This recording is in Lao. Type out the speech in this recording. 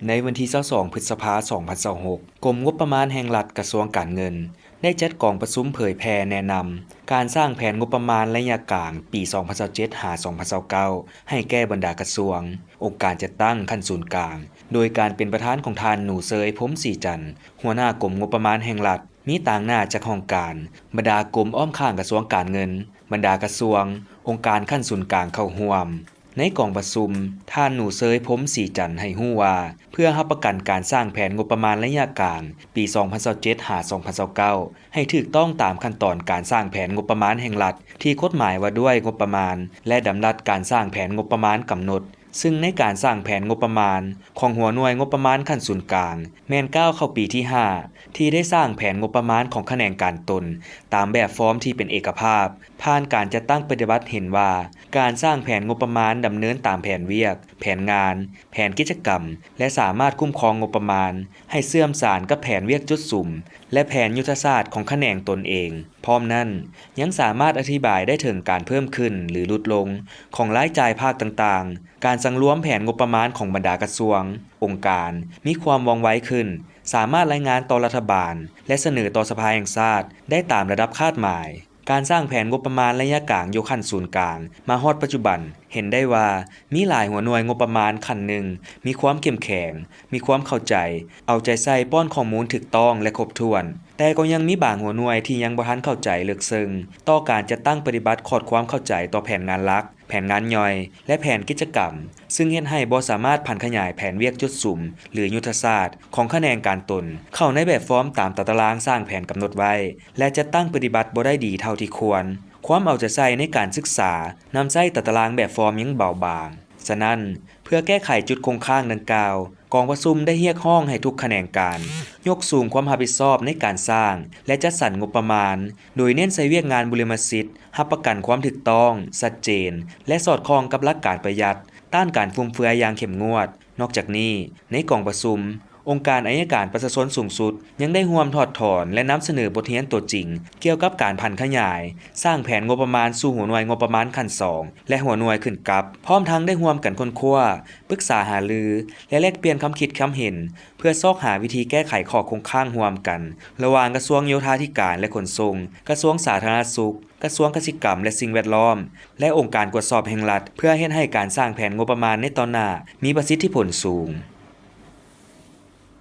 ໃນວັນທີຊາວສອງ ພຶດສະພາ ສອງພັນຊາວຫົກ, ກົມງົບປະມານແຫ່ງລັດ ກະຊວງການເງິນ ໄດ້ຈັດກອງປະຊຸມເຜີຍແຜ່ແນະນຳການສ້າງແຜນງົບປະມານໄລຍະກາງປີ ສອງພັນຊາວເຈັດ ຫາ ສອງພັນຊາວເກົ້າ ໃຫ້ແກ່ບັນດາກະຊວງ, ອົງການຈັດຕັ້ງຂັ້ນສູນກາງ ໂດຍການເປັນປະທານຂອງທ່ານ ໜູເຊີຍ ພົມສີຈັນ ຫົວໜ້າກົມງົບປະມານແຫ່ງລັດ, ມີຕາງໜ້າຈັກຫ້ອງການ, ບັນດາກົມອ້ອມຂ້າງກະຊວງການເງິນ, ບັນດາກະຊວງ, ອົງການຂັ້ນສູນກາງເຂົ້າຮ່ວມ. ໃນກອງປະຊຸມ, ທ່ານ ໜູເຊີຍ ພົມສີຈັນ ໃຫ້ຮູ້ວ່າ ເພື່ອຮັບປະກັນການສ້າງແຜນງົບປະມານໄລຍະກາງປີ ສອງພັນຊາວເຈັດ ຫາ ສອງພັນຊາວເກົ້າ ໃຫ້ຖືກຕ້ອງຕາມຂັ້ນຕອນການສ້າງແຜນງົບປະມານແຫ່ງລັດ ທີ່ກົດໝາຍວ່າດ້ວຍງົບປະມານ ແລະ ດຳລັດການສ້າງແຜນງົບປະມານກຳນົດ, ຊຶ່ງໃນການສ້າງແຜນງົບປະມານຂອງຫົວໜ່ວຍງົບປະມານຂັ້ນສູນກາງ ແມ່ນກ້າວເຂົ້າປີທີຫ້າ ທີ່ໄດ້ສ້າງແຜນງົບປະມານຂອງຂະແໜງການຕົນ ຕາມແບບຟອມທີ່ເປັນເອກະພາບ. ຜ່ານການຈັດຕັ້ງປະຕິບັດເຫັນວ່າ ການສ້າງແຜນງົບປະມານດຳເນີນຕາມແຜນວຽກ, ແຜນງານ, ແຜນກິດຈະກຳ ແລະ ສາມາດຄຸ້ມຄອງງົບປະມານໃຫ້ເຊື່ອມສານກັບແຜນວຽກຈຸດສຸມ ແລະ ແຜນຍຸດທະສາດຂອງຂະແໜງຕົນເອງ. ພ້ອມນັ້ນ, ຍັງສາມາດອະທິບາຍໄດ້ເຖິງການເພີ່ມຂຶ້ນ ຫຼື ຫຼຸດລົງຂອງລາຍຈ່າຍພາກຕ່າງໆ, ການສັງລວມແຜນງົບປະມານຂອງບັນດາກະຊວງ, ອົງການ ມີຄວາມວ່ອງໄວຂຶ້ນ, ສາມາດລາຍງານຕໍ່ລັດຖະບານ ແລະ ສະເໜີຕໍ່ສະພາແຫ່ງຊາດໄດ້ຕາມລະດັບຄາດໝາຍ. ການສ້າງແຜນງົບປະມານໄລຍະກາງຢູ່ຂັ້ນສູນກາງມາຮອດປັດຈຸບັນ ເຫັນໄດ້ວ່າມີຫຼາຍຫົວໜ່ວຍງົບປະມານຂັ້ນໜຶ່ງມີຄວາມເຂັ້ມແຂງ, ມີຄວາມເຂົ້າໃຈ, ເອົາໃຈໃສ່ປ້ອນຂໍ້ມູນຖືກຕ້ອງ ແລະ ຄົບຖ້ວນ, ແຕ່ກໍຍັງມີບາງຫົວໜ່ວຍທີ່ຍັງບໍ່ທັນເຂົ້າໃຈເລິກເຊິ່ງຕໍ່ການຈັດຕັ້ງປະຕິບັດຂອດຄວາມເຂົ້າໃຈຕໍ່ແຜນງານຫຼັກ, ແຜນງານຍ່ອຍ ແລະ ແຜນກິດຈະກຳ, ຊຶ່ງເຮັດໃຫ້ບໍ່ສາມາດຜັນຂະຫຍາຍແຜນວຽກຈຸດສຸມ ຫຼື ຍຸດທະສາດຂອງຂະແໜງການຕົນເຂົ້າໃນແບບຟອມຕາມຕາຕະລາງສ້າງແຜນກຳນົດໄວ້ ແລະ ຈັດຕັ້ງປະຕິບັດບໍ່ໄດ້ດີເທົ່າທີ່ຄວນ. ຄວາມເອົາໃຈໃສ່ໃນການສຶກສານຳໃຊ້ຕາຕະລາງແບບຟອມຍັງເບົາບາງ. ສະນັ້ນ, ເພື່ອແກ້ໄຂຈຸດຄົງຄ້າງດັ່ງກ່າວ, ກອງປະຊຸມໄດ້ຮຽກຮ້ອງໃຫ້ທຸກຂະແໜງການຍົກສູງຄວາມຮັບຜິດຊອບໃນການສ້າງ ແລະ ຈັດສັນງົບປະມານ, ໂດຍເນັ້ນໃສ່ວຽກງານບຸລິມະສິດ, ຮັບປະກັນຄວາມຖືກຕ້ອງ, ຊັດເຈນ ແລະ ສອດຄ່ອງກັບຫຼັກການປະຢັດ, ຕ້ານການຟຸມເຟືອຍຢ່າງເຂັ້ມງວດ. ນອກຈາກນີ້, ໃນກອງປະຊຸມ, ອົງການໄອຍະການປະຊາຊົນສູງສຸດຍັງໄດ້ຮ່ວມຖອດຖອນ ແລະ ນຳສະເໜີບົດຮຽນຕົວຈິງກ່ຽວກັບການຜັນຂະຫຍາຍສ້າງແຜນງົບປະມານສູ່ຫົວໜ່ວຍງົບປະມານຂັ້ນສອງ ແລະ ຫົວໜ່ວຍຂຶ້ນກັບ, ພ້ອມທັງໄດ້ຮ່ວມກັນຄົ້ນຄວ້າ, ປຶກສາຫາລື ແລະ ແລກປ່ຽນຄຳຄິດຄຳເຫັນ ເພື່ອຊອກຫາວິທີແກ້ໄຂຂໍ້ຄົງຄ້າງຮ່ວມກັນ ລະຫວ່າງກະຊວງໂຍທາທິການ ແລະ ຂົນສົ່ງ, ກະຊວງສາທາລະນະສຸກ, ກະຊວງກະສິກຳ ແລະ ສິ່ງແວດລ້ອມ ແລະ ອົງການກວດສອບແຫ່ງລັດ ເພື່ອເຮັດໃຫ້ການສ້າງແຜນງົບປະມານໃນຕໍ່ໜ້າມີປະສິດທິຜົນສູງ.